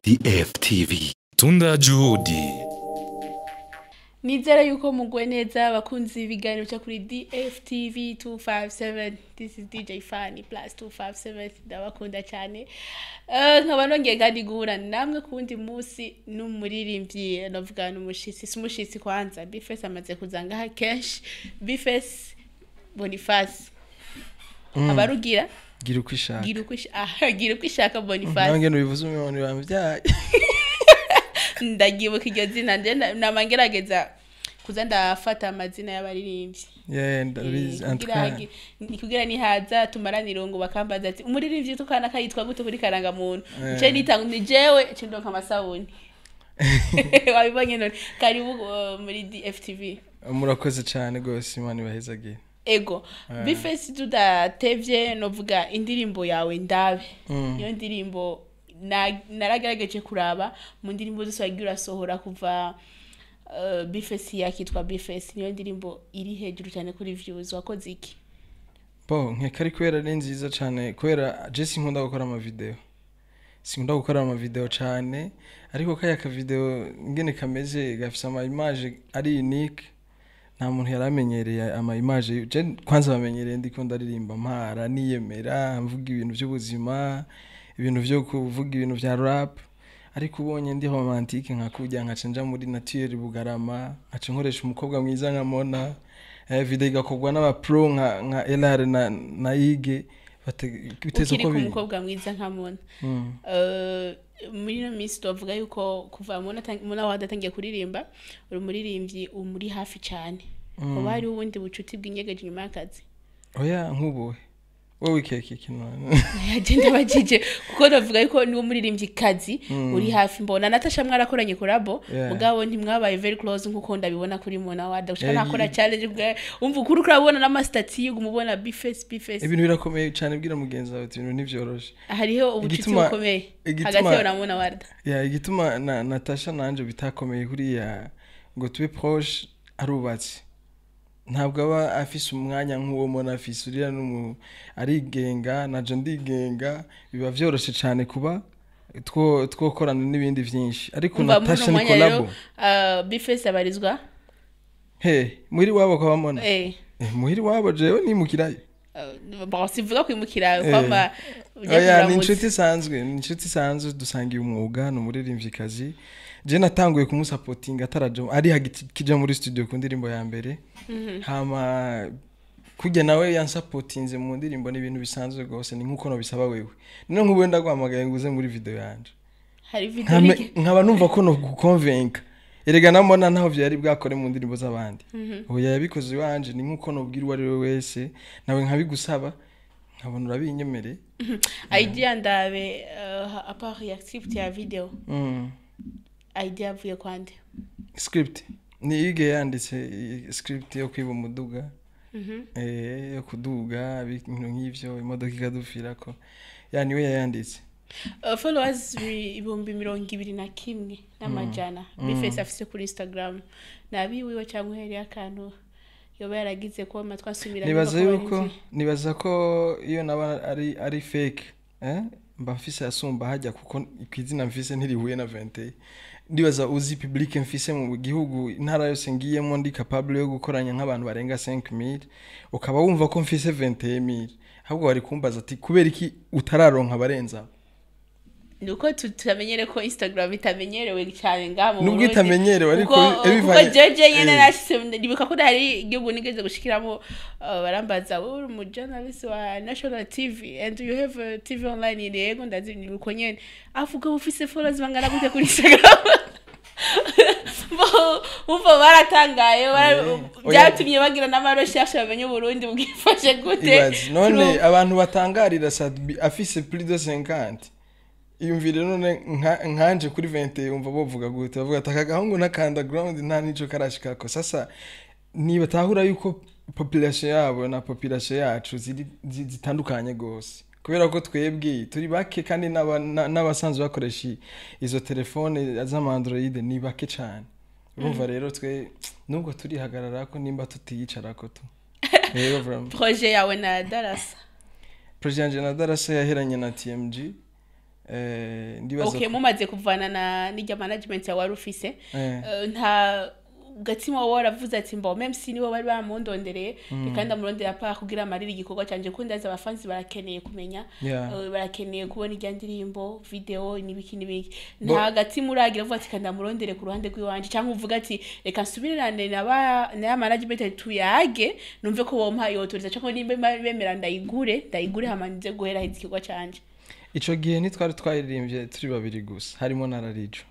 DFTV. Tunda juhudi. Nizera yuko mugwe neza abakunzi b'ibiganiro cyo kuri DFTV 257. This is DJ Fanny plus 257. Ndabakunda cyane. Nkaba nongeye kandi guhura namwe kundi munsi n'umuririmbyi, navuga n'umushitsi, si umushitsi kwanza. B-Face amaze kuzanga kenshi. B-Face Boniface. Abarugira gira uko ishaka. Gira uko ishaka Boniface. Nange nubivuze umuntu bamvyaye. Ndagibuka iryo zina nje namangerageza kuza ndafata amazina y'abaririmbyi. Yeah, ndabizi kugira nihaza tumaraniro ngo bakambaza ati umuririmbyi tukana kayitwa gute kuri karanga muntu. Nce nitanga ni jewe nce ndonka amasabuni. Wabibonye none. Karibu muri DFTV. Murakoze cyane gose, Imana ibahezagiye. Ego. B-Face tudatevye novuga indirimbo yawe ndabe. Iyo ndirimbo naragerageje kuraba mu ndirimbo zose wagiye urasohora kuva B-Face yakitwa B-Face, niyo ndirimbo iri hejuru cyane kuri views. Wakoze iki? Bo nkeka ari kubera ari nziza cyane, kubera je sinkunda gukora ama video. Sinkunda gukora ama video cyane, ariko kaya ka video ngene kameze gafise ama image ari unique. Nta muntu yaramenyereye ama image. Je kwanza bamenyereye ndiko ndaririmba mpara niyemera mvuga ibintu by'ubuzima, ibintu byo kuvuga ibintu vya rap, ariko ubonye ndi romantique nka kujya nkaca nja muri nature Bugarama, nkaca nkoresha umukobwa mwiza nka Mona, video igakorwa n'aba pro nka LR na Ige biteze ko biri umukobwa mwiza nka Mona. Muri no minsi tuvuga yuko kuva Mona wadatangiye kuririmba uri umuririmbyi umuri hafi cyane. Hoba hari ubundi bucuti bw'inyegeje nyuma y'akazi? Oya, nkubuhe wowe keke kino agenda bajije kuko navuga yuko ni umuririmbyi kazi uri hafi. Mbona Natasha mwarakoranye collabo, mugabo ntimwabaye very close nkuko ndabibona kuri Mona Wada. Ushaka nakora challenge umva ukuri kurabona n'ama status y'umubona B-Face B-Face. Ibintu birakomeye cyane, bwira mugenzi wawe ibintu ntivyoroshe. Hariho ubucuti bukomeye hagati yawe na Mona Wada. Yeah, igituma na Natasha nanje bitakomeye kuriya ngo tube proche arubatse. Ntabwo aba afise umwanya nk'uwo Mona afise, uriya arigenga naje ndigenga, biba vyoroshe cyane kuba twokorana n'ibindi vyinshi. Ariko Natasha ni collabo. B-Face abarizwa he muhiri wabo kwa Mona? Muhiri wabo jewe nimukirayo. Bon, sivuga kwimukirayo kwama. Oya, ni inshuti isanzwe, ni inshuti isanzwe, dusangiye umwuga, ni umuririmvyikazi. Je natanguye kumusapotinga ataraje ari hagikija muri studio ku ndirimbo ya mbere. Hama kujya nawe yansapotinze mu ndirimbo ni ibintu bisanzwe gose, ni nkuko no bisaba wewe. None nkubu ndaguhamagaye nguze muri video yanje. Hari video nkaba numva ko no gukonvenka. Erega namona ntaho vyari bwakore mu ndirimbo z'abandi. Oya, yabikoze iwanje, ni nkuko nobwira uwo ari we wese nawe nkabigusaba nkabona urabinyemere. Idea ndabe à part ya script ya video. Idea avuye kwande? Script ni Ige yanditse script yo kwiba umuduga. Yo kuduga ibintu nk'ivyo, imodoka ikadufirako. Yani we yayanditse. Followers 21,000 n'amajana. B-Face afise kuri Instagram. Nabiwiwe cyangwa heri akantu yoba yaragize ko amatwa asubira. Nibaza yuko nibaza ko iyo naba ari fake, mba mfise asumba hajya kuko kwizina mfise ntirihuye na 20. Ndibaza uzi public mfise mu gihugu intara yose ngiyemo ndi capable yo gukoranya nk'abantu barenga 5000, ukaba wumva ko mfise 20000, ahubwo bari kumbaza ati kubera iki utararonka barenza. Nuko tutamenyere ko Instagram itamenyerewe cyane ngaha mu Burundi. Nubwo itamenyerewe ariko ebivanye jeje nyene nashise ndibuka ko hari igihugu nigeze gushikiramo, barambaza uri mu journalist wa National TV and you have a TV online? Yego ndazi uko nyene. Avuga ufise followers bangana gute kuri Instagram? Umva baratangaye, byatumye bagira n'amarecherche bamenye Burundi bwifashe gute. None abantu batangarira Sadbi afise plus de 50. Iyumvire none nkanje kuri 20 umva bovuga gute, bavuga ati akagahungu na underground nta nico karashikako. Sasa niba tahura yuko population yabo na population yacu zitandukanye gose, kubera ko twebwe turi bake kandi n'abasanzwe bakoresha izo telefone z'ama Android ni bake cyane. Urumva rero twe nubwo turihagarara ko nimba tutiyicarako tu. Yego, vraiment. Projet yawe na Darasa? Projet yanje na Darasa yaheranye na TMG. Ndibaza Okay, mumaze kuvana na n'irya management yawe wari ufise, nta gatima wowe waravuze ati mbo même si nibo bari bamundondereye, reka ndamurondera pa kugira amarira igikorwa canje, ko ndazi abafansi barakeneye kumenya, barakeneye kubona irya ndirimbo, video, n'ibiki n'ibiki. Nta gatima uragira uvuga ati kandamurondere ku ruhande rw'iwanje, cyangwa uvuga ati reka nsubirane na ba na ya management tuyage, numve ko bompa iyo autorisation, cyangwa nimba bemera ndayigure hama nze guhera igikorwa canje? Ico gihe ntitwari twayiririmbye turi babiri gusa, harimo na Rarijo.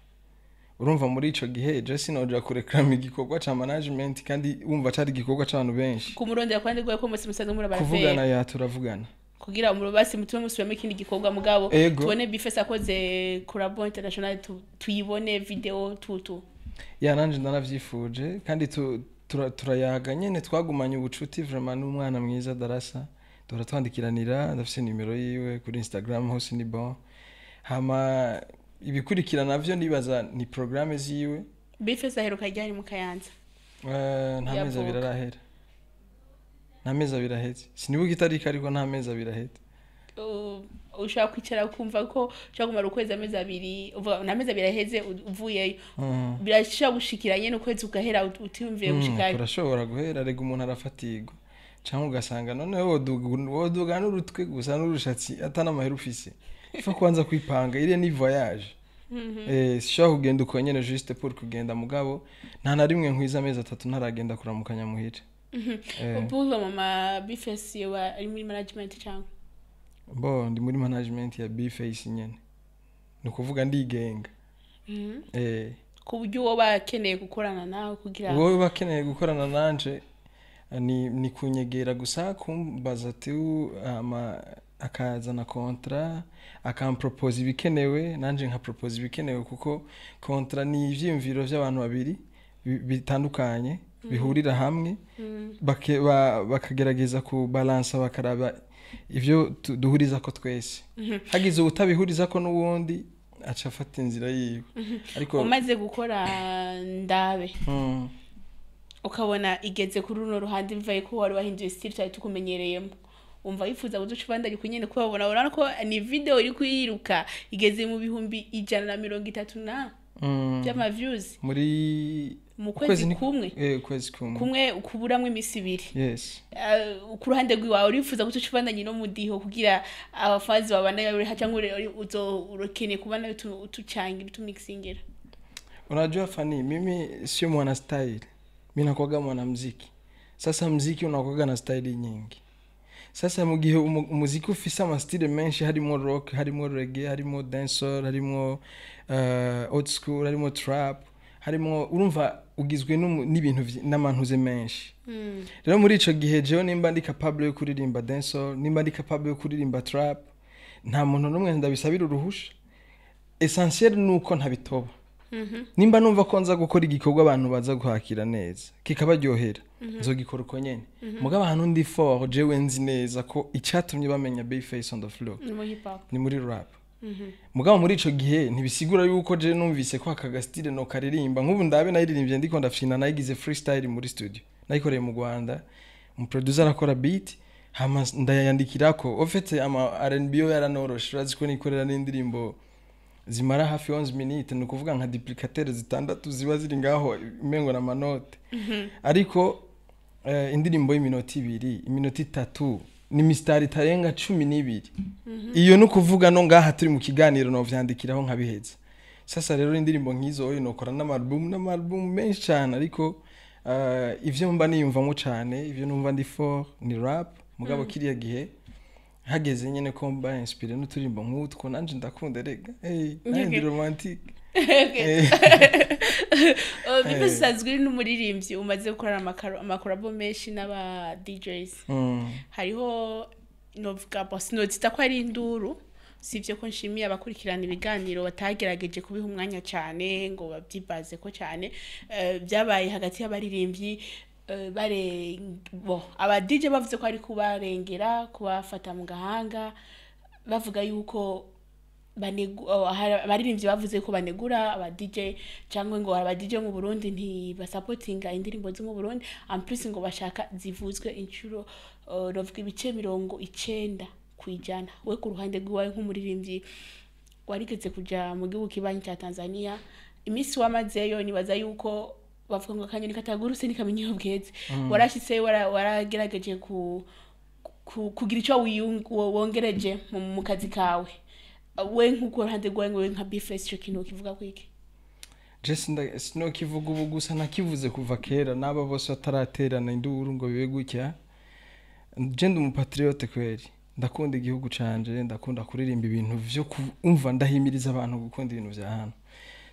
Urumva muri ico gihe je sinoja kureklama igikorwa ca management, kandi wumva cari igikorwa c'abantu benshi. Kumurondera ku ruhande rwawe, ko mwese musanzwe muri Kuvugana abaraferi? Ya, turavugana. Kugira ngo basi mutume musubiramo ikindi gikorwa, mugabo tubone B-Face akoze collabo international, tuyibone video tutu. Ya, nanje ndanavyifuje, kandi turayaga nyene, twagumanye ubucuti vraiment n'umwana mwiza Darasa, duhora twandikiranira, ndafise nimero yiwe kuri Instagram hose, ni bon. Hama ibikurikira navyo nibaza ni programme ziwe. B-Face aheruka ryari mu Kayanza? Nta mezi 2 Yavuka. arahera, nta mezi 2 aheze, sinibuka itariki, ariko nta mezi 2 aheze. Ushobora kwicara ukumva ko ushobora kumara ukwezi, amezi 2, uvuga nta mezi 2 aheze uvuyeyo? Birashobora gushikira nyene ukwezi ugahera utiyumviye gushikayo? Kurashobora guhera rega, umuntu arafatirwa, cyangwa ugasanga noneho woduga n'urutwe gusa n'urushatsi, ata n'amahera ufise. Ifa kubanza kwipanga, iriya ni voyage. Sishobora kugenda uko nyene juste pour kugenda, mugabo nta na rimwe nkwiza amezi 3 ntaragenda kuramukanya muhira. Ubuze mama B-Face yoba ari muri management cyangwa? Bo ndi muri management ya B-Face nyene, ni ukuvuga ndigenga. Ku buryo uwo bakeneye gukorana nawe kugira Wowe bakeneye gukorana nanje ni kunyegera gusa, kumbaza ati ama akazana contrat, akampropose ibikenewe, nanje nkapropose ibikenewe, kuko contrat ni ivyiyumviro vy'abantu babiri bitandukanye bihurira hamwe, bakagerageza kubalansa, bakaraba ivyo duhurizako twese. Hagize uwutabihurizako n'uwundi, aca afata inzira yiwe, ariko Umaze gukora Ndabe, ukabona igeze kuri runo ruhande, bivaye ko wari wahinduye style twari tukumenyereyemo, umva wifuza kuzoca ubandanya uko nyene? Kubabona, urabona ko ni video iri kuyiruka, igeze mu 130,000 na by'ama views Muri mu ukwezi kwezi kumwe. Ukwezi kumwe. Kumwe kuburamwo iminsi 2. Yes. Ku ruhande rw'iwawe urifuza guca ubandanye no mudiho kugira abafazi babandanye bari, cyangwa uzo urukeneye kuba nayo utucangira, utumixingira? Unajua Fani, mimi sio mwana style, mi nakuwaga mwanamziki. Sasa mziki unakuwaga na style nyingi. Sasa mu gihe umuziki ufise amastyle menshi, harimo rock, harimo reggae, harimo dancehall, harimo old school, harimo trap, harimo, urumva ugizwe n'ibintu n'amantuze menshi. Rero muri ico gihe jewe nimba ndi capable yo kuririmba dancehall, nimba ndi capable yo kuririmba trap, nta muntu n'umwe ndabisabira uruhusha. Essentiel nuko ntabitoba. Nimba numva ko nza gukora igikorwa abantu baza guhakira neza, kikabaryohera, nzogikora uko nyene. Mugabo ahantu ndi fort, jewe nzi neza ko icyatumye bamenya Bayface on the floor Ni muri hip hop. ni muri rap. Mugabo muri ico gihe ntibisigura yuko je numvise ko aka gastyle no karirimba. Nk'ubu Ndabe nayiririmbye ndiko ndafyina, nayigize freestyle muri studio, nayikoreye mu Rwanda, umuproducer arakora beat, hama ndayandikirako. Au fait ama R&B yo yaranoroshe, urazi ko nikorera n'indirimbo zimara hafi 11 minutes, ni ukuvuga nka duplicateur zitandatu ziba ziri ngaho umengo na manote. Ariko indirimbo y'iminota 2, iminota 3, ni misitari itarenga 12, iyo ni ukuvuga no ngaha turi mu kiganiro novyandikiraho nkabiheza. Sasa rero indirimbo nk'izo oyo nokora n'ama album menshi cyane, ariko ivyo mba niyumvamo cyane, ivyo numva ndi fort ni rap. Mugabo kiriya gihe hageze nyene ko mba inspiré n'uturirimbo nk'utwo, nanje ndakunda rega, hey, nanje ndi romantique. Bibe usanzwe uri n'umuririmbyi umaze gukorana amakorabo menshi n'aba DJs. Hariho novuga bo sinozita ko ari induru, sivyo ko nshimiye abakurikirana ibiganiro batagerageje kubiha umwanya cyane ngo babyibaze ko cyane. Byabaye hagati y'abaririmbyi, bare bo aba DJ bavuze ko ari kubarengera, kubafata mu gahanga, bavuga yuko Abaririmbyi bavuze ko banegura aba DJ, cyangwa ngo aba DJ mu Burundi ntibasapotinga indirimbo zo mu Burundi, en plus ngo bashaka zivuzwe inshuro novuga ibice 90%. We ku ruhande rwawe nk'umuririmbyi warigeze kuja mu gihugu kibanyi cya Tanzania, iminsi wamazeyo nibaza yuko bavuga ngo akanyoni katagurutse ntikamenya iyo bweze. Warashitse, waragerageje kugira ico wongereje mu kazi kawe. We nk'uko ruhande rwawe, we nka B-Face, ico kintu kivuga kwiki? Je sinokivuga ubu gusa, nakivuze kuva kera n'aba bose bataraterana induru ngo bibe gutya. Je ndi umupatriote kweri, ndakunda igihugu canje, ndakunda kuririmba ibintu vyo kumva, ndahimiriza abantu gukunda ibintu vya hano.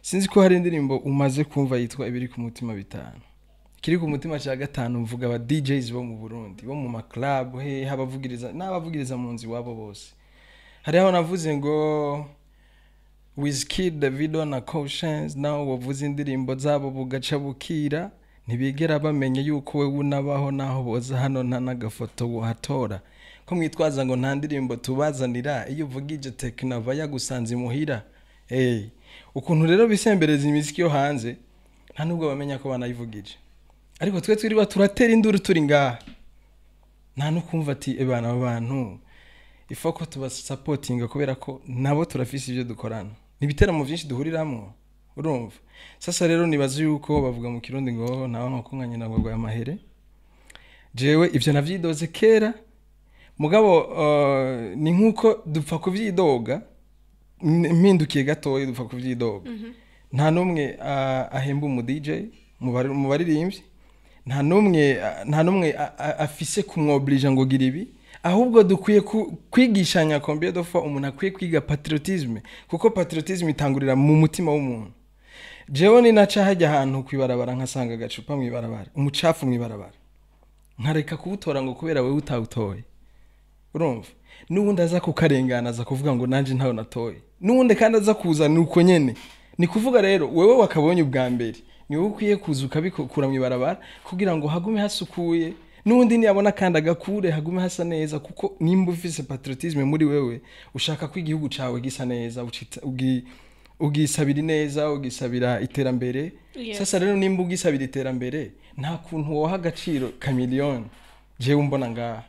Sinzi ko hari indirimbo umaze kumva yitwa Ibiri ku mutima bitanu. Kiri ku mutima cya gatanu mvuga aba DJs bo mu Burundi, bo mu ma club, he abavugiriza n'abavugiriza mu nzu iwabo bose. Hariho navuze ngo Wizkid, Davido na Cautions nawe wavuze indirimbo zabo bugaca bukira, ntibigera bamenye yuko wewe unabaho, naho boza hano nta n'agafoto wohatora. Ko mwitwaza ngo nta ndirimbo tubazanira, iyo uvugije Tekno aba yagusanze imuhira. Ukuntu rero bisembereza imiziki yo hanze, nta nubwo bamenya ko banayivugije. Ariko twe twiriwa turatera induru turi ngaha, nta no kumva ati ebana aba bantu ifo ko tubasapotinga, kubera ko nabo turafise ibyo dukorana, nibiteramo byinshi duhuriramo, urumva. Sasa rero nibaza yuko bavuga mu Kirundi ngo nawe nko nkanye nabwo gwa mahere. Jewe ivyo navyidoze kera, mugabo ni nkuko dupfa kuvyidoga, mpindukiye gatoya dupfa kuvyidoga. Nta numwe ahemba umu DJ mu baririmbyi, nta numwe afise kumwoblija ngo gira ibi, ahubwo dukwiye kwigishanya combien de fois umuntu akwiye kwiga patriotisme, kuko patriotisme itangurira mu mutima w'umuntu. Jewe ni naca hajya ahantu kwibarabara nkasanga agacupa mwibarabara, umucafu mwibarabara, nkareka kuwutora ngo kubera wewe utawutoye, urumva. N'ubundi aza kukarengana aza kuvuga ngo nanje ntawe natoye, n'ubundi kandi aza kuza nuko nyene. Ni kuvuga rero wewe wakabonye ubwa mbere, ni wowe ukwiye kuza ukabikura mwibarabara kugira ngo hagume hasukuye, n'ubundi niyabona kandi agakure hagume hasa neza, kuko nimba ufise patriotisme muri wewe ushaka ko igihugu cawe gisa neza, ugisabira neza, ugisabira iterambere. Sasa rero nimba ugisabira iterambere, nta kuntu woha agaciro Chameleone. Jewe mbona ngaha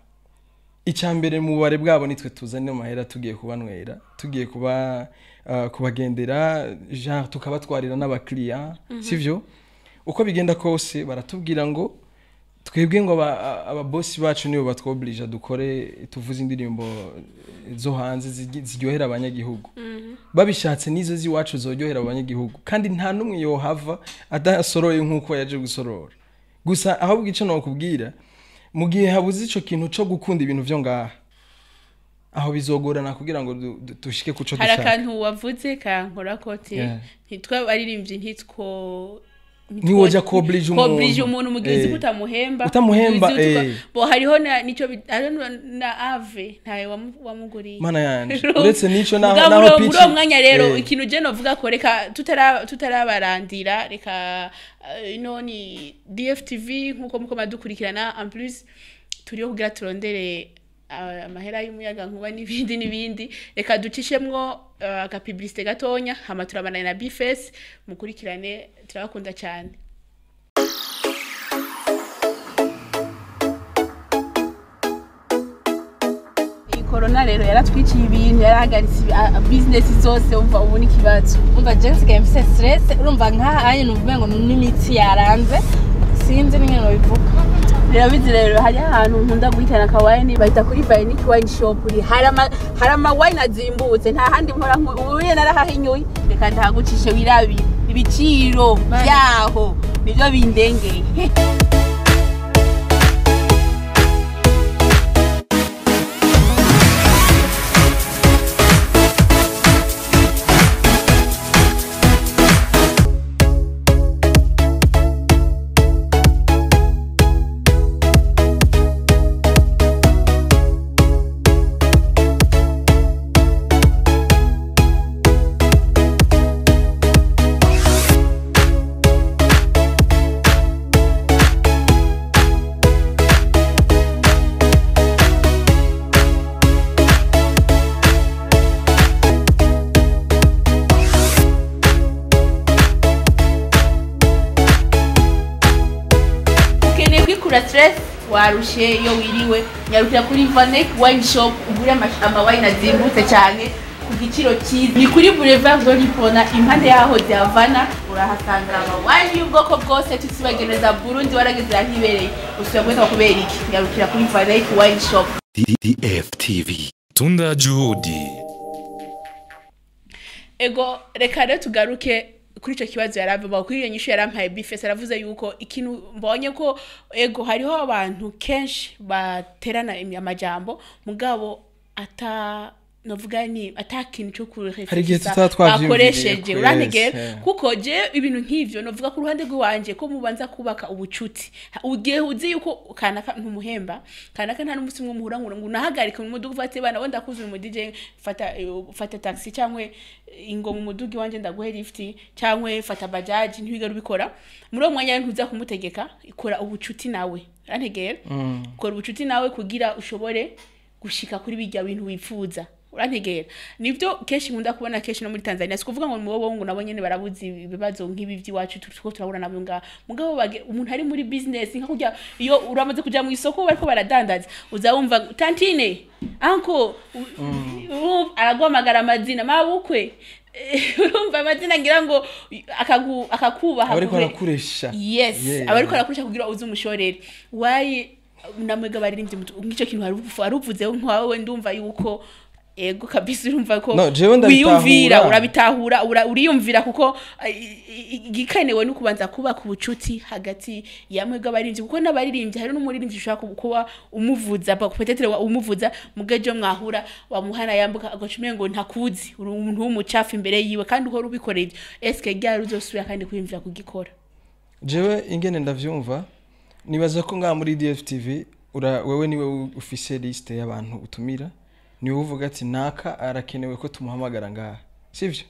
icambere mu bare bwabo nitwe tuzane mahera, tugiye kubanwera, tugiye kuba kubagendera, genre tukabatwarira n'abakiriya, sivyo? Uko bigenda kose baratubwira ngo twebwe ngo ababosi bacu nibo batwoblija dukore tuvuze indirimbo zo hanze ziryohera abanyagihugu. Babishatse nizo ziwacu zoryohera abanyagihugu, kandi nta numwe yohava adasoroye nkuko yaje gusorora. Gusa ahubwo ico nokubwira, mu gihe habuze ico kintu co gukunda ibintu vyo ngaha, aho bizogorana kugira ngo dushike kuco Hari dushaka. akantu wavuze kankora kote, ntitwe abaririmbyi ntitwo Niwoja koblija umuntu, koblija umuntu mugizi kutamuhemba, utamuhemba, Bo hariho na nico hariho na ave ntaye wamuguriye. Mana yanje, uretse nico naho Mugabo naho muri pitch. uwo mwanya rero ikintu je novuga ko reka tutarabarandira, reka ino ni DFTV nkuko muko madukurikirana, en plus turiho kugira turondere amahera y'umuyaga nkuba n'ibindi n'ibindi. Reka ducishemwo aka publicité gatonya, hama turabana na B-Face, mukurikirane, turabakunda cyane. Iyi corona rero yaratwiciye ibintu, yarahagaritse business zose, umva ubu ni ikibazo. Umva je nsigaye mfise stress, urumva nkaha anye numva ngo n'imitsi yaranze, sinzi n'ingene nobivuga. Birabizi rero hari ahantu nkunda guhitana ka wine, bahita kuri Vainic Wine Shop, uri hari ama wine azimbutse, nta handi mpora ubuye narahahinyuye. Reka ndahagucishe wirabire ibiciro byaho nibyo bindengeye. Warushe iyo wiriwe, nyarukira kuri Vanek Wine Shop ugure amawine azimbutse cyane ku giciro cyiza. Ni kuri Boulevard Zolipona, impande yaho Havana, urahasanga amawine y'ubwoko bwose. Tutibageneza Burundi, warageze ahibereye, usubira guhita kubera iki? Nyarukira kuri Vanek Wine Shop. DFTV. Tunda Juhudi. Ego, reka rero tugaruke kuri icyo kibazo yaravuga, kuri iyo nyishu yarampaye. B-Face aravuze yuko ikintu mbonye ko ego hariho abantu kenshi baterana amajambo, mugabo ata novuga ni ata kintu cyo Hari igihe tutaba twavyiyumviriye bakoresheje kwese, urantegera yeah. Kuko je ibintu nk'ivyo novuga ku ruhande rw'iwanje ko mubanza kubaka ubucuti. Ugiye uzi yuko kanaka ntumuhemba, kanaka nta n'umunsi umwe muhura ngo unahagarike mu muduga ufate bana wenda kuzuye mu DJ, fata taxi cyangwa ingo mu muduga iwanje ndaguhe lift, cyangwa fata bajaji, ntiwigere ubikora. Muri uwo mwanya ntuza kumutegeka, ikora ubucuti nawe, urantegera, kora ubucuti nawe kugira ushobore gushika kuri bijya bintu wifuza, urantegera. Nibyo kenshi nkunda kubona kenshi no muri Tanzania. Sikuvuga ngo mubo ngo nabo nyene barabuze ibibazo nk'ibi by'iwacu turiko turabura nabyo ngaha, mugabo umuntu ari muri business nka kurya iyo uramaze kuja mu isoko bariko baradandaza, uza wumva tantine, uncle, araguhamagara amazina, mabukwe. Urumva amazina ngira ngo akakubaha. Abariko barakuresha. Yes. Abariko barakuresha kugira uze umushorere wayi namwega baririmbye nk'icyo kintu haruvuzeho nkawe, ndumva yuko ego kabisa urumva ko No, jewe ndabitahura. wiyumvira, urabitahura, uriyumvira kuko igikenewe no kubanza kubaka ubucuti hagati yamwe bw'abaririmbyi, kuko n'abaririmbyi hari n'umuririmbyi ushobora kuba umuvuza peut-être umuvuza mugejo mwahura wamuhana yambuka agaca umengo ntakuzi, uri umuntu w'umucafu imbere yiwe, kandi uhora ubikorera ivyo. Eske ryari uzosubira kandi kwiyumvira kugikora? Jewe ingene ndavyumva, nibaza ko ngaha muri DFTV wewe niwe ufise liste y'abantu utumira, niwe uvuga ati naka arakenewe ko tumuhamagara ngaha, sivyo?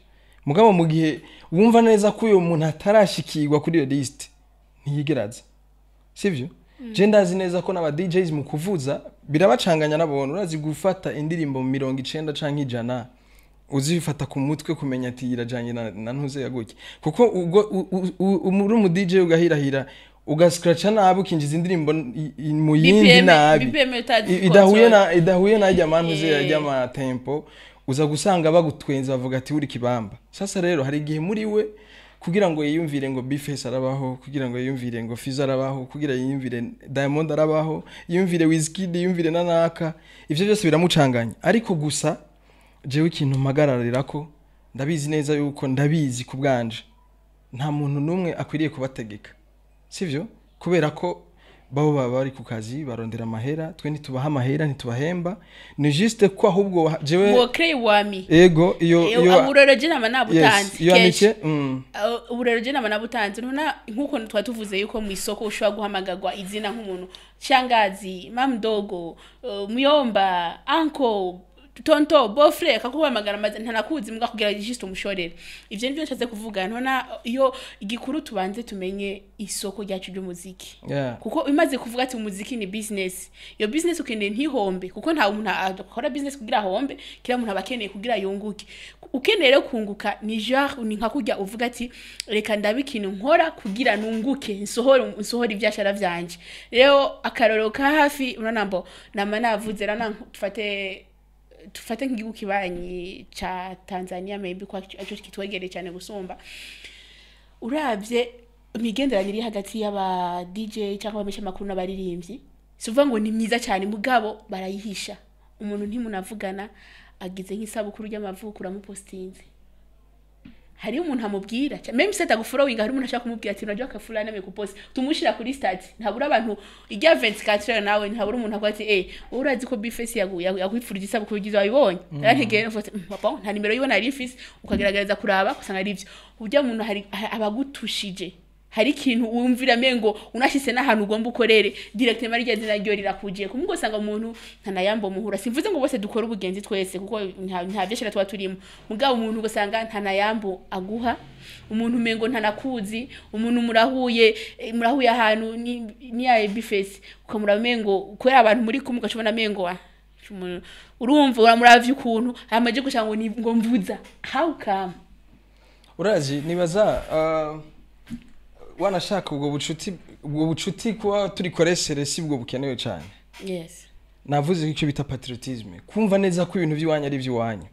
Mugabo mu gihe wumva neza ko uyo muntu atarashikirwa kuri iyo liste, ntiyigeraza, sivyo? Je ndazi neza ko n'aba DJs mu kuvuza birabacanganya nabona. Urazi gufata indirimbo mu 90 canke 100 uzifata ku mutwe, kumenya ati irajanye na ntuze yaguke, kuko ubwo uri umu DJ ugahirahira ugascratcha nabi, ukinjiza indirimbo mu yindi BPM nabi BPM utazi idahuye control. na idahuye na rya mantuze ya ma tempo, uza gusanga bagutwenza bavuga ati uri kibamba. Sasa rero hari igihe muri we kugira ngo yiyumvire ngo B-Face arabaho, kugira ngo yiyumvire ngo Fizzo arabaho, kugira yiyumvire Diamond arabaho, yiyumvire Wizkid, yiyumvire nanaka, ivyo byose biramucanganya. Ariko gusa jewe ikintu mpagararira ko ndabizi neza yuko ndabizi ku bwanje, nta muntu n'umwe akwiriye kubategeka, sivyo? Kubera ko babo baba bari ku kazi barondera amahera, twe ntitubaha amahera, ntitubahemba. Ni juste ko ahubwo jewe Ngo créer wami. Ego, iyo iyo Uburero je nama nabutanze yes, iyo kenshi. amitié. Uburero je nama nabutanze. Ntuna nkuko twa tuvuze yuko mu isoko ushobora guhamagarwa izina nk'umuntu shangazi, mamdogo, muyomba, uncle, tonton, beau-frère, akakuhamagara amazina ntanakuzi mbwa kugira juste umushorere. Ivyo nivyo nshatse kuvuga. Ntona iyo igikuru tubanze tumenye isoko ryacu ry'umuziki, kuko imaze kuvuga ati umuziki ni business, iyo business ukeneye ntihombe, kuko nta muntu akora business kugira ahombe. Kila muntu aba akeneye kugira yunguke. Ukeneye rero kunguka ni genre ni nka kurya uvuga ati reka ndabe ikintu nkora kugira nunguke, nsohore ivyashara vyanje. Rero akarorero ka hafi urabona mbo nama navuze rana tufate nk'igihugu kibanyi ca Tanzania, maybe ko aco kitwegereye cyane gusumba. Uravye imigenderanire iri hagati y'aba DJ cyangwa abamenyesha makuru n'abaririmbyi, si uvuga ngo ni myiza cyane, mugabo barayihisha. Umuntu ntimunavugana, agize nk'isabukuru ry'amavuko uramupostinze, hariyo umuntu amubwira même si atagufollowinga, hari umuntu ashaka kumubwira ati unajua ka fulani amekupost, tumushira kuri status. Ntabura abantu ijya 24 heures nawe ntabura umuntu avuga ati wowe urazi ko B-Face yakwifurije isabukuru ryiza, wabibonye? Yarantegeye mvuga ati papa nta nimero yiwe nari mfise." Ukagerageza kuraba usanga ari ivyo urya muntu hari abagutushije, hari ikintu wumvira mengo unashise n'ahantu ugomba ukorere directement rya zina ryo rirakugiye kumwe, usanga umuntu ntanayambo muhura. Simvuze ngo bose dukora ubugenzi twese, kuko nta vyashara tuba turimo, mugabo umuntu ugasanga ntanayambo aguha, umuntu mengo ntanakuzi, umuntu murahuye murahuye ahantu ni ya B-Face, ukamuraba mengo kubera abantu muri kumwe ugacubona mengo urumva uramuravye ukuntu amaje gushaka ngo ngo mvuza, how come? Urazi nibaza wanashaka ubwo bucuti. Ubwo bucuti kuba turi koresere si bwo bukenewe cyane. Yes. Navuze icyo bita patriotisme, kumva neza ko ibintu by'iwanyu ari iby'iwanyu.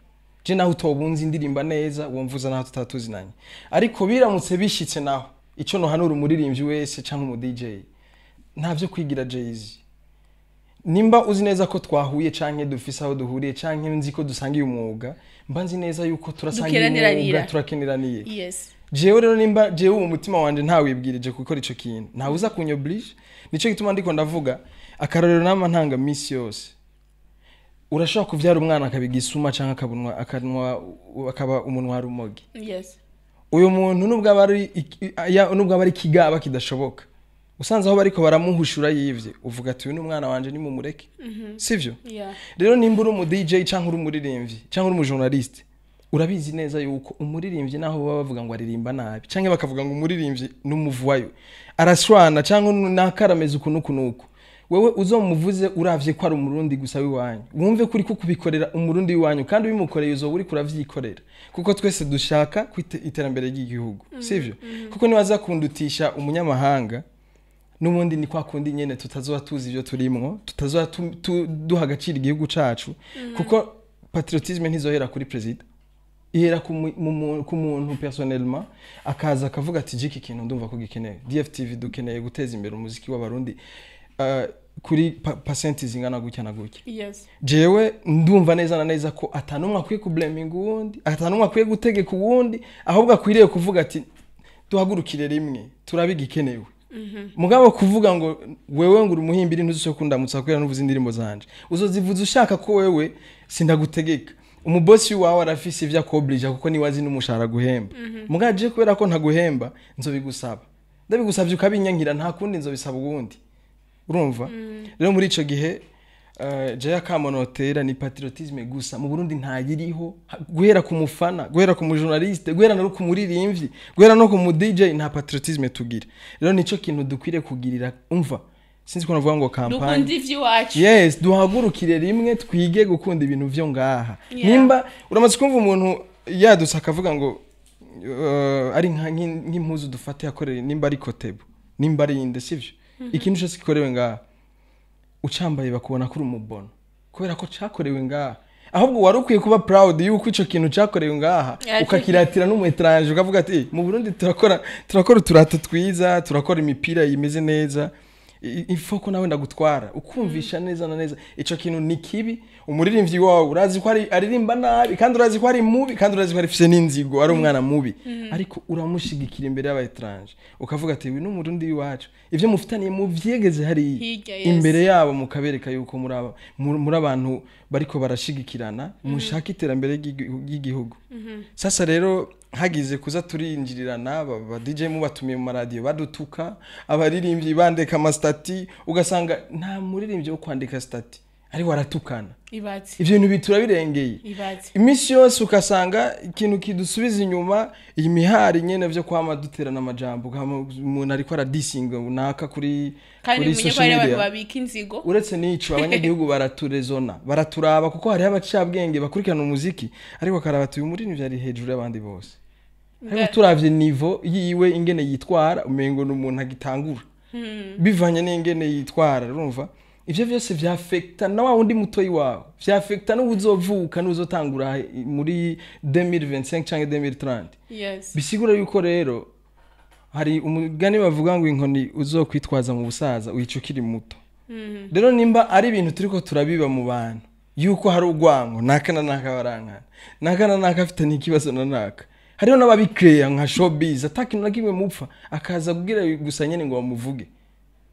Je naho utobunzi indirimba neza, wumvuza naho tutatuzinanye, ariko biramutse bishitse naho, ico nohanura umuririmbyi wese canke umu DJ, ntavyo kwigira Jay-Z. Nimba uzi neza ko twahuye canke dufise aho duhuriye canke nzi ko dusangiye umwuga, mba nzi neza yuko turasangiye umwuga, Dukeraniraniye. Turakeneraniye. Yes. Jewe rero nimba jewe mu mutima wanje ntawibwirije gukora ico kintu, ntawe uza kunyoblige. Nico gituma ndiko ndavuga akarorero nama ntanga misi yose. Urashobora kuvyara umwana akabigisuma canke akabunwa akanwa akaba umunwa rumogi. Yes. Uyu muntu nubwo aba ari nubwo aba ari kigaba kidashoboka, usanze aho bariko baramuhushura yivye, uvuga ati uyu ni umwana wanje, nimumureke. Sivyo? Yeah. Rero nimba uri umu DJ canke uri umuririmbyi canke uri umujournaliste, urabizi neza yuko umuririmbyi naho baba bavuga ngo aririmba nabi canke bakavuga ngo umuririmbyi n'umuvuwayo arashwana canke nakarameze uku nuku nuku, wewe uzomuvuze uravye ko ari umurundi gusa w'iwanyu, wumve kuri ko kubikorera umurundi w'iwanyu, kandi ubimukoreye uzoba uriko uravyikorera, kuko twese dushaka iterambere ry'igihugu. Sivyo? Kuko niwaza kundutisha umunyamahanga, n'ubundi ni kwa kundi nyene tutazoba tuzi ivyo turimwo, tutazoba duha agaciro igihugu cacu, kuko patriotisme ntizohera kuri president, ihera ku muntu personnellement, akaza akavuga ati jiki kintu ndumva ko gikenewe, DFTV dukeneye guteza imbere umuziki w'abarundi kuri percent zingana gutya na gutya. Yes. Jewe ndumva neza na neza ko atanumwe akwiye kublaminga uwundi, atanumwe akwiye gutegeka uwundi, ahubwo akwiriye kuvuga ati duhagurukire rimwe turabe igikenewe. Mugabo kuvuga ngo wewe ngo uri umuhimbiri ntuzushe kundamutsa kubera nuvuze indirimbo zanje, uzozivuza ushaka ko wewe sindagutegeka. Umubosi wawe arafise ivyo akoblija kuko niwe azi n'umushahara guhemba. Mugabo je kubera ko ntaguhemba nzobigusaba, ndabigusavye ukabinyankira, nta kundi nzobisaba uwundi. Urumva? Rero muri ico gihe jeya kamonotera ni patriotisme gusa mu Burundi ntayiriho, guhera ku mufana, guhera ku mujournaliste, guhera no ku muririmbyi, guhera no ku mu DJ, nta patriotisme tugira. Rero nico kintu dukwiriye kugirira, umva sinzi ko navuga ngo campagne Dukunda ivy'iwacu. Yes, duhagurukire rimwe twige gukunda ibintu vyo ngaha. Yeah. Nimba uramaze kumva umuntu yadutse akavuga ngo ari nk'impuzu dufate yakoreye, nimba ari kotebo, nimba ari inde, sivyo? Ikintu cyose gikorewe ngaha ucambaye bakubona kuri umubono kubera ko cakorewe ngaha. Ahubwo wari ukwiye kuba proud yuko ico kintu cakorewe ngaha, ukakiratira n'umu étranger ukavuga ati mu Burundi turakora uturato twiza, turakora imipira imeze neza, ifo ko nawe ndagutwara, ukumvisha neza na neza ico kintu ni kibi. Umuririmbyi wawe urazi ko aririmba nabi, kandi urazi ko ari mubi, kandi urazi ko arifise n'inzigo, ari umwana mubi, ariko uramushigikira imbere y'aba étranger ukavuga ati uyu ni umurundi w'iwacu, ivyo mufitaniye muvyegeze hariya imbere yabo, mukabereka yuko muri abantu bariko barashigikirana, mushaka iterambere ry'igihugu. Sasa rero hagize kuza turinjirirana, aba DJ mubatumiye mu maradiyo badutuka, abaririmbyi bandeka amastati, ugasanga nta muririmbyi wo kwandika stati ari waratukana. Ivyo bintu biturabirengeye iminsi yose, ugasanga ikintu kidusubiza inyuma, iyi mihari nyene vyo kwama duterana amajambo, umuntu ariko aradisinga naka kuri social media. Uretse n'ico abanyagihugu baraturezona, baraturaba, kuko hariho abacabwenge bakurikirana umuziki, ariko akaraba ati uyu muririmbyi ari hejuru y'abandi bose, ariko turavye niveau yiwe ingene yitwara umengo n'umuntu agitangura bivanye n'ingene yitwara. Urumva ivyo vyose vyafekta na wa wundi mutoyi wawe, vyafekta n'uzovuka n'uzotangura muri 2025 canke 2030. Yes. Bisigura yuko rero hari umugani bavuga ngo inkoni uzokwitwaza mu busaza uyica ukiri muto. Rero nimba ari ibintu turiko turabiba mu bantu yuko hari urwango, naka na naka barankana, naka na naka afite n'ikibazo na naka, hariho n'ababikreya nka showbiz atakintu na kimwe mupfa akaza kugira gusa nyene ngo bamuvuge.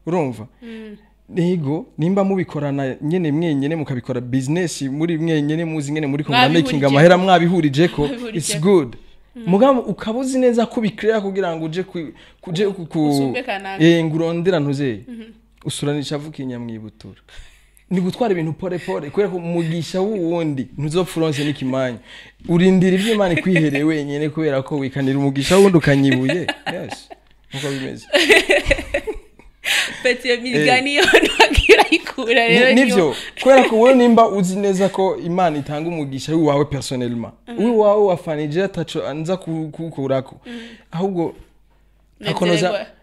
Urumva? Nigo nimba mubikorana nyene mwenyene, mukabikora business muri mwenyene, muzi nyene muri ko making amahera mwabihurije ko it's good. Mugabo ukabuzi neza ko bikreya kugira ngo uje kuje ku ngurondera ntuze usuranisha avuka inyamwibutura. Ni gutwara ibintu pore pore, kubera ko umugisha wundi ntuzopfuronse n'ikimanya, urindira ivyo Imana ikwihereye wenyene, kubera ko wikanira umugisha wundi ukanyibuye. Yes, nkuko bimeze. Peti migani yo ntagira ikura rero nivyo, kubera ko wewe nimba uzi neza ko Imana itanga umugisha wawe personnellement, uwawe wafanije ataco anza kukurako, ahubwo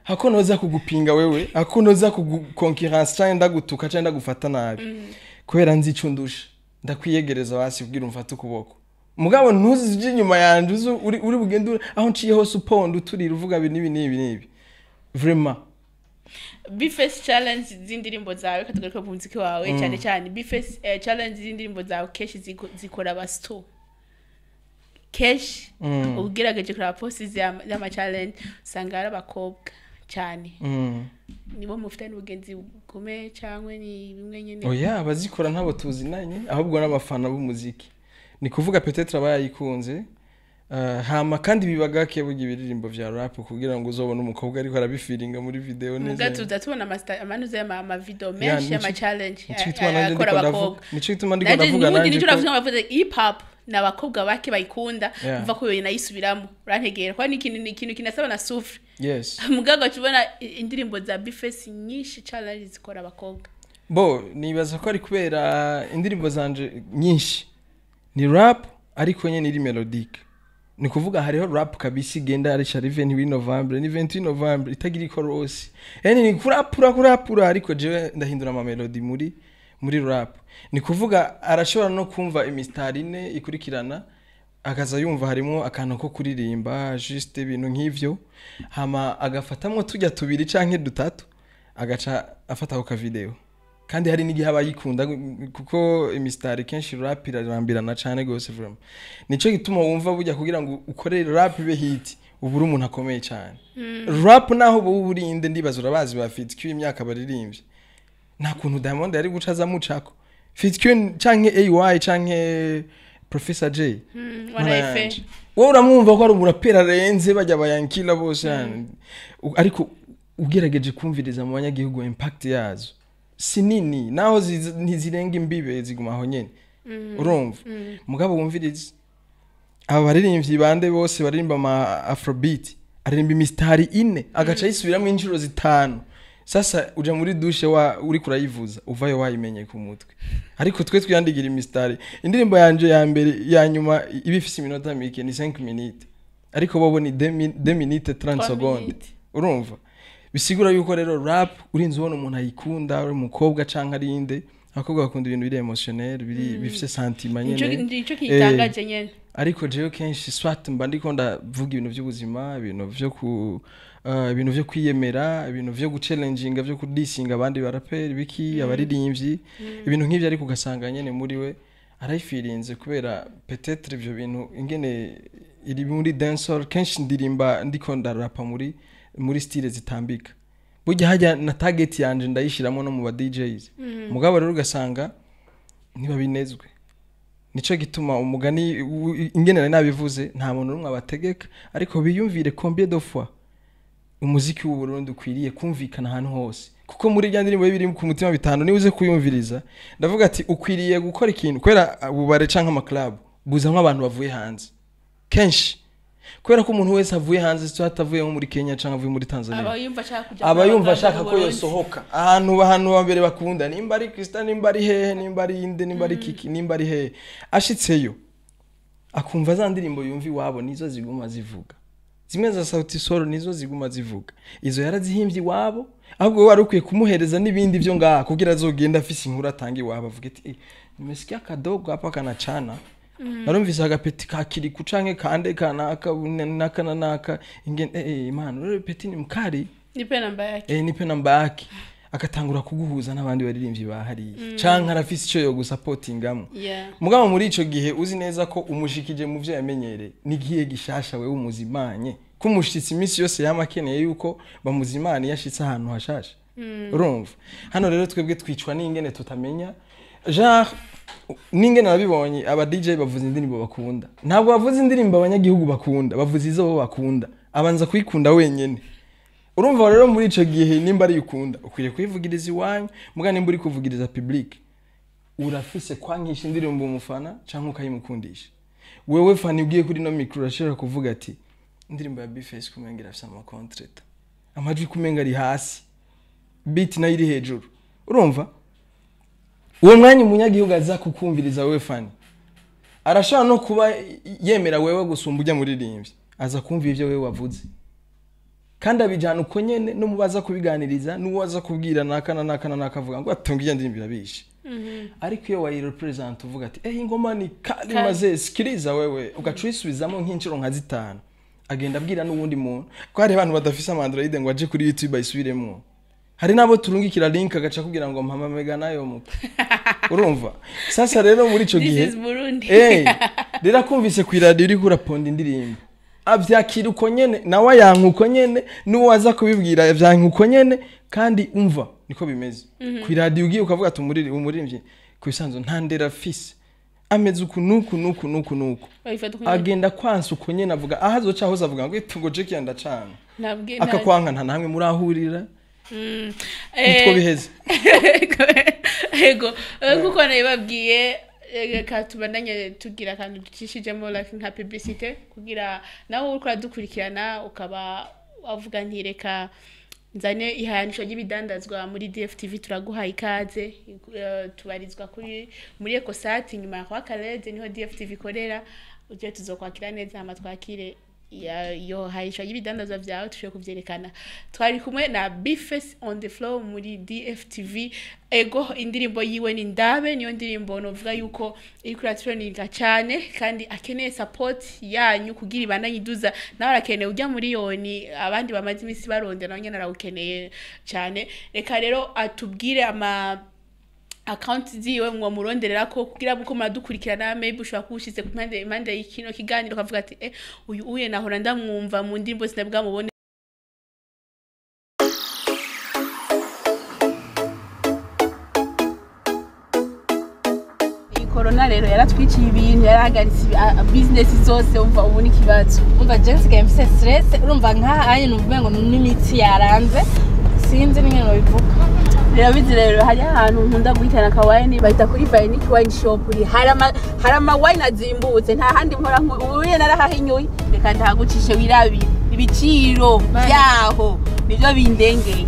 Hako noza kugupinga wewe, hako noza kuguconcurrence cyangwa ndagutuka cyangwa ndagufata nabi, kubera nzi ico ndusha, ndakwiyegereza basi ubwira umfate ukuboko. Mugabo ntuzi uje inyuma yanje, uzi uri bugende aho nciye hose uponda, uturira, uvuga ibi n'ibi n'ibi n'ibi, vraiment. B-Face, challenge z'indirimbo zawe, katugaruka ku muziki wawe cyane cyane. B-Face, challenge z'indirimbo zawe kenshi zikora abasto kenshi. Ugerageje kuraba post z'ama challenge, usanga ari abakobwa cyane. Nibo mufitanye ubugenzi bukomeye cyangwa ni bimwe nyine? Oya, abazikora ntabo tuzinanye, ahubwo n'abafana b'umuziki, ni kuvuga peut-être aba yayikunze. Hama kandi biba gake burya ibiririmbo vya rap kugira ngo uzobone umukobwa ariko arabifiringa muri video muga neza. Tuza tubona amanuze y'amavideo Ya, menshi y'ama challenge nico gituma nanje akora ndiko ndavuga, abakobwa. nico gituma ndiko Nanje ndavuga n'ubundi nanje nicyo ko navuga, bavuze hip hop ni abakobwa bake bayikunda. Umva ko yoyina yisubiramo, urantegera kwa ni ikintu kinasaba na souffle. Mugago tubona indirimbo za B-Face nyinshi, challenge zikora abakobwa. Bo nibaza ko ari kubera indirimbo zanje nyinshi ni rap, ariko nyene iri mélodique. Ni kuvuga hariho rap kabisa igenda ari sharive 28 novembre, ni 28 novembre itagira ikorosi, yani ni kurapura kurapura, ariko jewe ndahindura ama melody muri rap. Ni kuvuga arashobora no kumva imistari ine ikurikirana, akaza yumva harimo akantu ko kuririmba, juste ibintu nk'ivyo, hama agafatamwo tujya tubiri canke dutatu, agaca afata ako kavideo. Kandi hari n'igihe aba yikunda, kuko imistari kenshi rap irarambirana cane gose, vraiment. Nico gituma wumva burya kugira ngo ukore rap ibe hit, ubu uri umuntu akomeye cane. Rap naho ubu urinde, ndibaza urabazi ba Fit Q, imyaka baririmbye, nta kuntu Diamond yari guca azamucako Fit Q canke AY canke Professor J. Wana Mana efe. yanje. Wowe uramwumva ko ari umuraperi arenze bajya bayankila bose yani. Ariko ugerageje kumviriza mu banyagihugu, impact yazo si nini, naho ntizirenga imbibe, ziguma aho nyene, urumva? Mugabo wumviriza aba baririmbyi bande bose baririmba ama afrobeat, aririmba imistari ine, agaca yisubiramo inshuro zitanu. Sasa uja muri douche wa uri kurayivuza, uvayo wayimenye ku mutwe. Ariko twe twiyandigira imistari, indirimbo yanje ya mbere ya nyuma iba ifise iminota mike, ni 5 minutes, ariko bobo ni 2 minutes 30 Trois secondes. minutes. Urumva, bisigura yuko rero rap urinze ubona umuntu ayikunda ari umukobwa canke ari inde. Abakobwa bakunda ibintu biri émotionnel, biri bifise sentiment nico nyene. Nico kitangaje nyene. Ariko jewe kenshi swat mba ndiko ndavuga ibintu by'ubuzima, ibintu vyo ku ibintu vyo kwiyemera, ibintu vyo guchallenginga, vyo kudisinga abandi baraperi biki, abaririmbyi, ibintu nk'ivyo. Ariko ugasanga nyene muri we arayifirinze, kubera peut-être ivyo bintu ingene iri muri dancehall. Kenshi ndirimba ndiko ndarapa muri style zitambika. Burya hajya na target yanje ndayishiramo no mu ba DJs. Mugabo rero ugasanga ntibabinezwe. Nico gituma umugani ingene nari nabivuze, nta muntu n'umwe abategeka, ariko biyumvire combien de fois umuziki w'u Burundi ukwiriye kumvikana ahantu hose. Kuko muri rya ndirimbo biri ku mutima bitanu, niba uze kuyumviriza, ndavuga ati ukwiriye gukora ikintu, kubera ububare canke ama club buzamwo abantu bavuye hanze kenshi, kubera ko umuntu wese avuye hanze, se atavuye nko muri Kenya canke avuye muri Tanzania, aba yumva ashaka kuja aba kuraba yumva abaganga ashaka mu ko Burundi. yosohoka ahantu hambere bakunda, nimba ari Krista, nimba ari hehe, nimba ari inde, nimba ari kiki, nimba ari hehe. Ashitseyo akumva za ndirimbo yumva iwabo nizo ziguma zivuga, zimwe za Sauti Sol nizo ziguma zivuga. Izo yarazihimbye iwabo, ahubwo wowe wari ukwiye kumuhereza n'ibindi byo ngaha kugira azogenda afise inkuru atanga iwabo, avuga ati: "Eh, nimesikia kadogo hapa kanachana, narumvise agapeti ka kiriku canke kande kanaka naka na naka ingene, eh, eh, imana ule peti ni mkali." Nipe namba yake. Eh, nipe namba yake. Agatangura kuguhuza n'abandi baririmbyi bahariye, canke arafise ico yo gusapotingamo. Mugabo muri ico gihe uzi neza ko umushikije mu vyo yamenyereye, n'igihe gishasha wewe umuzimanye, ko umushitsi iminsi yose yama akeneye yuko bamuzimana iyo ashitse ahantu hashasha, urumva? Hano rero twebwe twicwa n'ingene tutamenya genre n'ingene nabibonye, aba DJ bavuza indirimbo bakunda, ntabwo bavuza indirimbo abanyagihugu bakunda, bavuza izo bo bakunda, abanza kuyikunda wenyene. Urumva rero muri ico gihe, nimba ari ukunda, ukwiye kuyivugiriza iwanyu. Muga nimba uri kuvugiriza public, urafise kwankisha indirimbo umufana canke ukayimukundisha. Wewe fani ugiye kuri no micro, urashobora kuvuga ati indirimbo ya B-Face kumenga irafise ama contretemps, amajwi kumenga ari hasi, beat nayo iri hejuru. Urumva uwo mwanya umunyagihugu aza kukumviriza wewe fani, arashobora no kuba yemera wewe gusumba ujya muririmbyi, aza kumva ivyo wewe wavuze. Kandi abijana uko nyene, no mubaza kubiganiriza, n'uwaza kubwira naka na naka na naka avuga ngo atunga iyo ndirimbo irabishe. Ariko iyo wayirepresent uvuga ati ingoma ni kali maze, sikiliza wewe, ugaca uyisubizamo nk'inshuro nka 5, agenda abwira n'uwundi muntu. Ko hari abantu badafise ama Android ngo aje kuri YouTube ayisubiremwo. Hari nabo turungikira link agaca kugira ngo mpama mega nayo muto. Urumva? Sasa rero muri ico gihe This is Burundi. Rero akumvise ku radio uri kuraponda indirimbo, avyakira uko nyene, nawe yanka uko nyene, n'uwaza kubibwira avyanka uko nyene, kandi umva niko bimeze. Ku radio ugiye ukavuga ati umuririmbyi ku bisanzwe nta ndera afise, ameze uku nuku nuku nuku nuku, Babifata uko nyene. agenda kwansa uko nyene, avuga aho azoca hose avuga ngo itungo Jackie yandacana, Ntabwe- akakwanka nta namwe murahurira. Nitwo biheze. Ego, nkuko nabibabwiye, reka tubandanye tugira akantu ducishijemo like nka publicité, kugira nawe uriko uradukurikirana ukaba wavuga nti reka nzane ihayanisho ry'ibidandazwa muri DFTV, turaguhaye ikaze. Tubarizwa kuri muri Ecosat inyuma ya kwa Kalede, niho DFTV ikorera. Uje tuzokwakira neza, hama twakire iyo hayanisho ry'ibidandazwa vyawe, tushobore kuvyerekana. Twari kumwe na Bface on the floor muri DFTV. Ego, indirimbo yiwe ni Ndabe, niyo ndirimbo novuga yuko iriko iratrendinga cyane, kandi akeneye support yanyu kugira ibandanye iduza. Nawe arakeneye ujya miliyoni abandi bamaze iminsi barondera, nawe nyene arawukeneye cyane. Reka rero atubwire ama account ziwe mwo muronderera ko, kugira uko muradukurikirana, maybe ushobora kuba ushize ku mpande impande y'ikino kiganiro ukavuga ati uyu uye nahora ndamwumva mu ndirimbo sinabwamubone. Iyi corona rero yaratwiciye ibintu, yarahagaritse business zose, umva ubu ni ikibazo. Umva je nsigaye mfise stress, urumva nkaha anye numva ngo n'imitsi yaranze, sinzi n'ingene nobivuga. Rero bizi rero hari ahantu nkunda guhitana akawayini bahita kuri Vainic Wine Shop, uri hari ama wine azimbutse, nta handi mpora ubuye narahahinyuye. Reka ndahagucishe wirabire ibiciro byaho, nibyo bindengeye.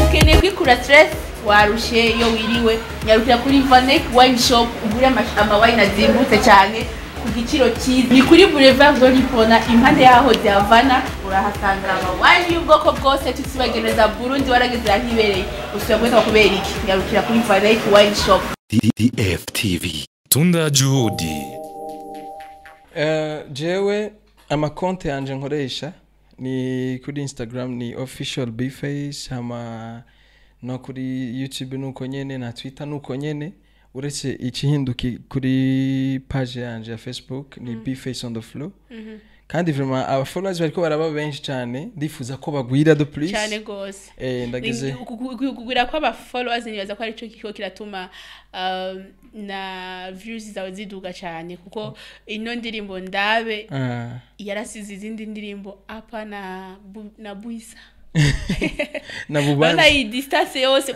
Ukeneye kwikura stress, warushe iyo wiriwe, nyarukira kuri Vanek Wine Shop ugure ama wine azimbutse cyane ku giciro cyiza. Ni kuri Boulevard Zolipona, impande yaho Havana, urahasanga ama wine y'ubwoko bwose. Tusibageneza Burundi, warageze ahibereye, usubira guhita kubera iki? Nyarukira kuri Vanek Wine Shop. DFTV. Tunda juhudi. Jewe amakonte yanje nkoresha ni kuri Instagram ni official Bface, hama no kuri YouTube nuko nyene, na Twitter nuko nyene, uretse ikihinduki kuri page yanje ya Facebook ni Bface on the floor. Kandi vraiment aba followers bariko baraba benshi cyane, ndifuza ko bagwira de plus Cyane gose. Ndageze Kugwira kw'aba followers nibaza ko arico kiko kiratuma na views zawe ziduga cyane, kuko ino ndirimbo Ndabe yarasize izindi ndirimbo apa na Buisa na Urabona Bubanza. iyi distance yose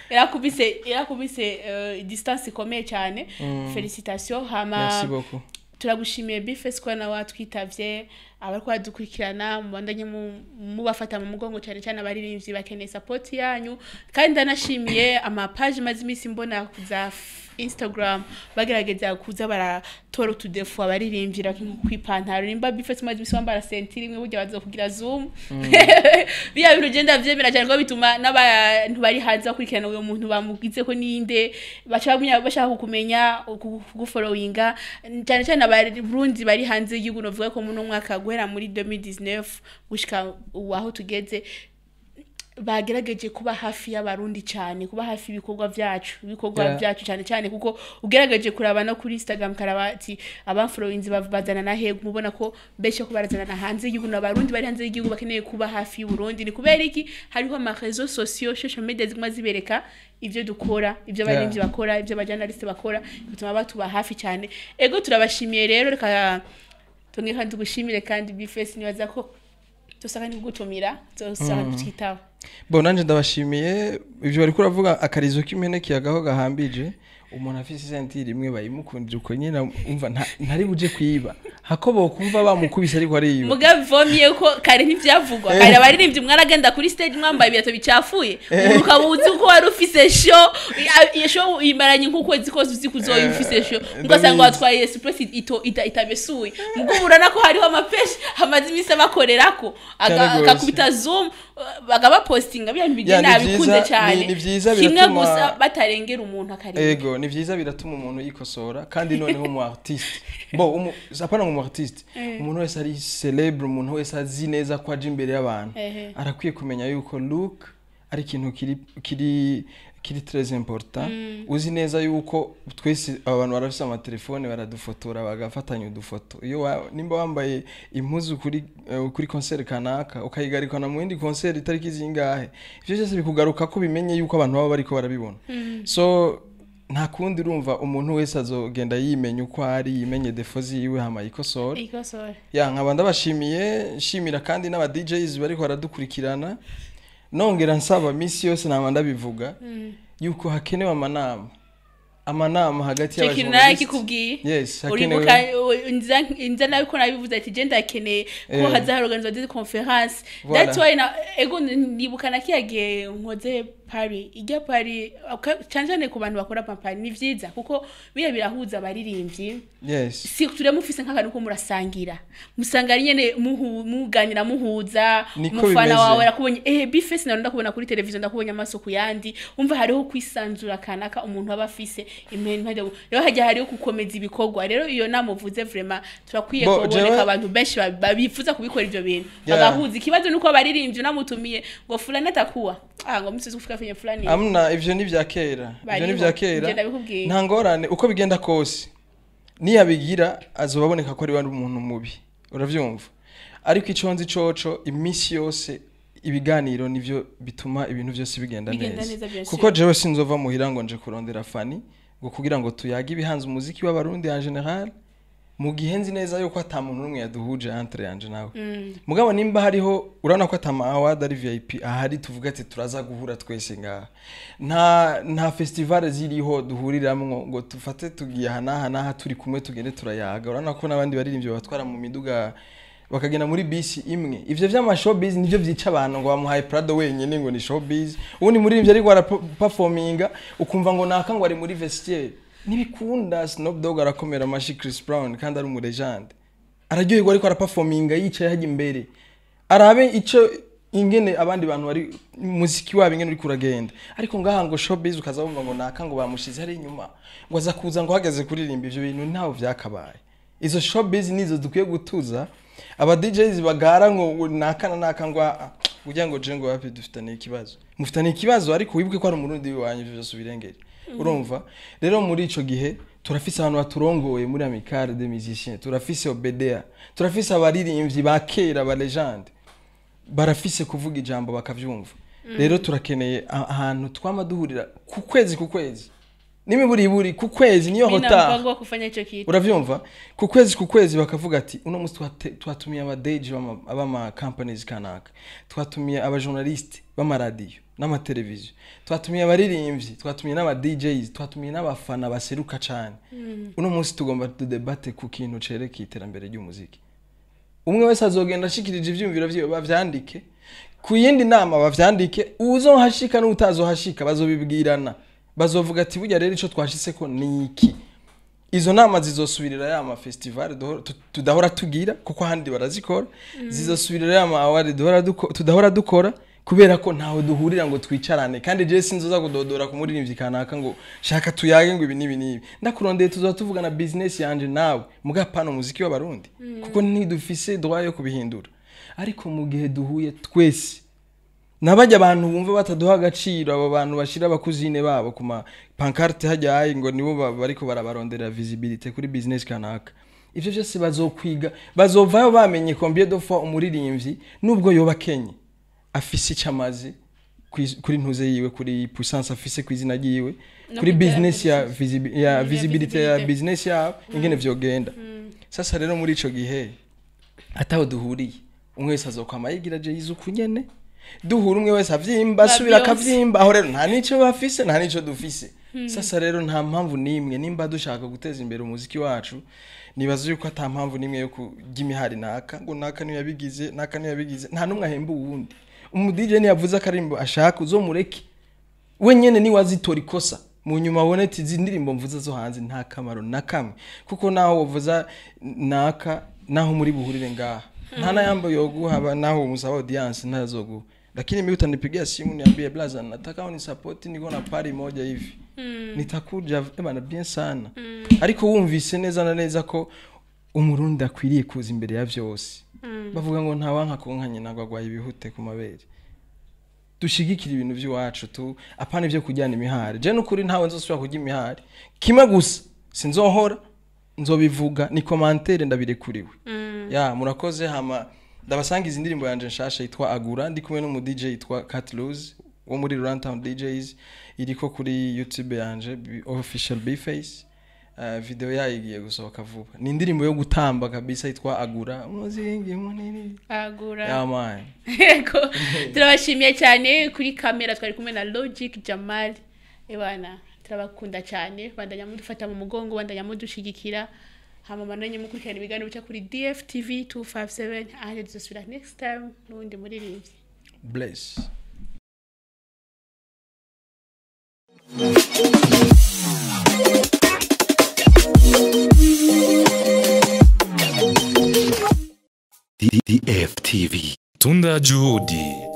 yarakubise distance ikomeye cyane. Félicitations hama. Merci beaucoup. Turagushimiye Bface ko nawe watwitavye. Abariko badukurikirana mubandanye mubafata mu mugongo, cyane cyane abaririmbyi bakeneye support yanyu. Kandi ndanashimiye ama page maze iminsi mbona za Instagram bagerageza kuza baratora utudefu abaririmbyi nko kwipantaro. Nimba Bface maze iminsi wambara ceinture imwe, burya bazokugira zoom. Biya bintu ugenda vyemera cyane ko bituma n'abantu bari hanze bakurikirana uyo muntu bamugize ko ninde, baca bashaka kukumenya, kugufollowinga, cyane cyane abarundi bari hanze y'igihugu. Novuga ko muno mwaka guhera muri 2019 gushika ubu aho tugeze. Bagerageje kuba hafi y'Abarundi cyane, kuba hafi y'ibikorwa byacu, ibikorwa byacu cyane cyane, kuko ugerageje kuraba no kuri Instagram, karaba ati abamfollowings bazana na hego, mubona ko benshi ko barazana na hanze y'igihugu, n'Abarundi bari hanze y'igihugu bakeneye kuba hafi y'u Burundi. Ni kubera iki? Hariho ama réseaux sociaux, social media ziguma zibereka ibyo dukora, ibyo abaririmbyi bakora, ibyo abajournaliste bakora, bituma batuba hafi cyane. Ego, turabashimiye rero. Reka tongere kandi tugushimire kandi, B-Face. Nibaza ko tusaka kugutumira, tosaka twitaba. Bon, nanje ndabashimiye. Ivyo bariko uravuga, akarizo k'impene kiyagaho gahambije umuntu afise isentiri imwe, bayimukundira uko nyene. Umva, ntari buje kwiba hako bokumva bamukubise ariko ariba. Mugabe vomiye ko kare ntivyavugwa. Kare abaririmbyi mwaragenda kuri stage mwambaye ibirato bicafuye, umuntu ukaba uzi ko wari ufise show, iyo show imaranye nk'ukwezi kose, uzi ko uzoba ufise show, ugasanga watwaye surprise ito itabesuye. Mugo urabona ko hariho amapeshi hamaze iminsi abakorerako Cyane gose. akakubita zoom, bagabapostinga bya bintu. Ya, ni Nabikunze vyiza, cyane. ni vyiza, Kimwe gusa batarengera umuntu akarenga. Ego, ni vyiza, biratuma umuntu yikosora. Kandi noneho umu artiste, bo apana ngo umu artiste, umuntu wese ari célèbre, umuntu wese azi neza ko aje imbere y'abantu, arakwiye kumenya yuko look ari ikintu kiri très important. Uzi neza yuko twese aba bantu barafise amatelefone, baradufotora, bagafatanya udufoto. Iyo nimba wambaye impuzu kuri concert kanaka, ukayigarikana mu yindi concert itariki zingahe, ivyo byose bikugaruka ko bimenye yuko abantu baba bariko barabibona. So nta kundi, urumva, umuntu wese azogenda yimenya uko ari, yimenye défauts ziwe, hama yikosore. Ikosora. Ya, nkaba ndabashimiye, nshimira kandi n'aba DJs bariko baradukurikirana. Nongera nsaba, misi yose nama ndabivuga yuko hakenewe amanama hagati Icyo kintu nawe y'abajournaliste. kikubwiye. Yes, hakenewe. Uribuka nza nawe ko nabivuze ati je ndakeneye ko haza harorganizwa des conférences. Voilà. That's why na ego nibuka na kiya gihe nkoze Paris, ijya Paris cyane cyane ku bantu bakora pampari ni vyiza, kuko biriya birahuza abaririmbyi. Si turya mufise nk'akantu ko murasangira, musanga nyene muganira, muhuza. Niko Umufana bimeze. wawe arakubonye, B-Face nawe ndakubona kuri televiziyo, ndakubonye amaso ku yandi. Umva, hariho kwisanzura kanaka umuntu aba afise impande. Rero hajya hariho gukomeza ibikorwa. Rero iyo nama uvuze, vraiment turakwiye Bo, kuboneka abantu benshi bifuza kubikora ivyo bintu, bagahuza. Ikibazo nuko abaririmbyi unamutumiye ngo fulani atakuwa, ngo msizi kufika kwenye fulani. Amna, ivyo ni vya kera, ivyo ni Bariho. vya kera. Ivyo ndabikubwiye. Nta ngorane, uko bigenda kose niyabigira azoba aboneka ko ari we umuntu mubi, uravyumva? Ariko ico nzi coco, iminsi yose ibiganiro nivyo bituma ibintu vyose bigenda Bigenda neza, neza, bien sûr. kuko jewe sinzova muhira ngo nje kurondera Fani ngo kugira ngo tuyage ibihanze umuziki w'Abarundi en général, mu gihe nzi neza yuko ata muntu n'umwe yaduhuje entre yanje nawe. Mugabo nimba hariho, urabona ko ata award ari VIP ahari tuvuga ati turaza guhura twese ngaha, nta festival ziriho duhuriramwo ngo tufate tugiye aha n'aha n'aha turi kumwe, tugende turayaga. Urabona ko n'abandi baririmbyi batwara mu miduga, bakagenda muri bisi imwe. Ivyo vy'ama showbiz nivyo vyica abantu, ngo bamuhaye Prado wenyene, ngo ni showbiz. Ubundi muririmbyi ariko araperforminga, ukumva ngo naka ngo ari muri vestiaire. Ntibikunda. Snoop Dogg arakomera amashi Chris Brown kandi ari umulégende, araryoherwa ariko araperforminga yicaye hajya imbere, arabe ico ingene abandi bantu bari muziki wabo ingene uriko uragenda. Ariko ngaha ngo showbiz, ukaza wumva ngo naka ngo bamushize hari inyuma, ngo aza kuza ngo hageze kuririmba. Ivyo bintu ntaho vyakabaye. Izo showbiz nizo dukwiye gutuza. Aba DJs bagara ngo naka na naka ngo kugira ngo je ngo wapi dufitaniye ikibazo, mufitaniye ikibazo, ariko wibuke ko ari Umurundi wanyu, ivyo byose ubirengere. Urumva rero, muri ico gihe turafise abantu baturongoye muri Amicale des Musiciens, turafise OBDA, turafise abaririmbyi ba kera ba légende, barafise kuvuga ijambo bakavyumva. Rero turakeneye ahantu twama duhurira ku kwezi, ku kwezi, n'imiburiburi ku kwezi, niyo Mimi na hota mpango wa kufanya hicho kitu. Uravyumva, ku kwezi ku kwezi bakavuga ati uno munsi twatumiye aba DJ b'ama companies kanaka, twatumiye aba journaliste b'amaradiyo n'amateleviziyo, twatumiye abaririmbyi, twatumiye n'aba DJs, twatumiye n'abafana baseruka cane. Uno munsi tugomba tudebate ku kintu cerekeye iterambere ry'umuziki. Umwe wese azogenda ashikirije ivyiyumviro vyiwe, bavyandike, ku yindi nama bavyandike. Uzohashika n'utazohashika bazobibwirana, bazovuga ati burya rero ico twashitseko ni iki. Izo nama zizosubirira ya ma festival tudahora tugira, kuko ahandi barazikora. Zizosubirira ya ma award tudahora dukora, kubera ko ntaho duhurira ngo twicarane. Kandi je sinzoza kudodora ku muririmbyi kanaka ngo shaka tuyage ngo ibi n'ibi n'ibi. Ndakurondeye, tuzoba tuvugana business yanje nawe, mugapana umuziki w'Abarundi, kuko ntidufise droit yo kubihindura. Ariko mu gihe duhuye twese Nabajya abantu bumva bataduha agaciro, abo bantu bashira abakuzine babo ku ma pancarte hajya ngo nibo bariko barabarondera visibility kuri business kanaka. Ivyo byose bazokwiga, bazovayo bamenye combien de fois umuririmbyi nubwo yoba kenye afise icamazi kuri ntuze yiwe, kuri puissance afise kwizina ryiwe, kuri business ya visibility ya business ya ingene vyogenda. Sasa rero muri ico gihe ataho duhuriye, umwe wese azokwama yigira je yizuku nyene, duhura umwe wese avyimba asubira akavyimba, aho rero nta nico bafise nta nico dufise. Sasa rero nta mpamvu nimwe, nimba dushaka guteza imbere umuziki wacu, nibaza yuko ata mpamvu nimwe yo kujya imihari naka ngo naka niyo yabigize, naka niyo yabigize, nta numwe ahemba uwundi. Umu DJ ni yavuze akarimbo ashaka uzomureke we nyene ni wazitora ikosa mu nyuma abone ati izi ndirimbo mvuze zo hanze nta kamaro na kamwe, kuko naho wovuza naka naho muri buhurire ngaha nta nayambo yoguha, naho umusaba audience ntazoguha. Lakini mimi utanipigia simu niambie blaza nataka unisupport niko na party moja hivi, nitakuja bana bien sana. Ariko wumvise neza na neza ko umurundi akwiriye kuza imbere ya vyose. Bavuga ngo nta wanka konkanye nagwagwaye ibihute ku mabere. Dushigikira ibintu by'iwacu tu, apana ivyo kujyana imihari. Je nukuri ntawe nzosubira kujya imihari. Kimwe gusa sinzohora nzobivuga ni commentaire ndabirekuriwe. Ya murakoze. Hama ndabasanga izi ndirimbo yanje nshasha yitwa Agura, ndi kumwe n'umu DJ yitwa Cat Lose wo muri Runtown DJs, iriko kuri YouTube yanje official Bface. Video yayo igiye gusohoka vuba. Ni indirimbo yo gutamba kabisa yitwa Agura. Umuzingi munini Agura. Ya man. Yego. Turabashimiye cyane. Kuri kamera twari kumwe na Logic Jamal. Ebana turabakunda cyane, bandanya mudufata mu mugongo, bandanya mudushigikira. Hama mananye mukurikirana ibiganiro bica kuri DFTV 257. Ahandi tuzosubira next time n'undi muririmbyi. Bless. DFTV. Tunda Juhudi.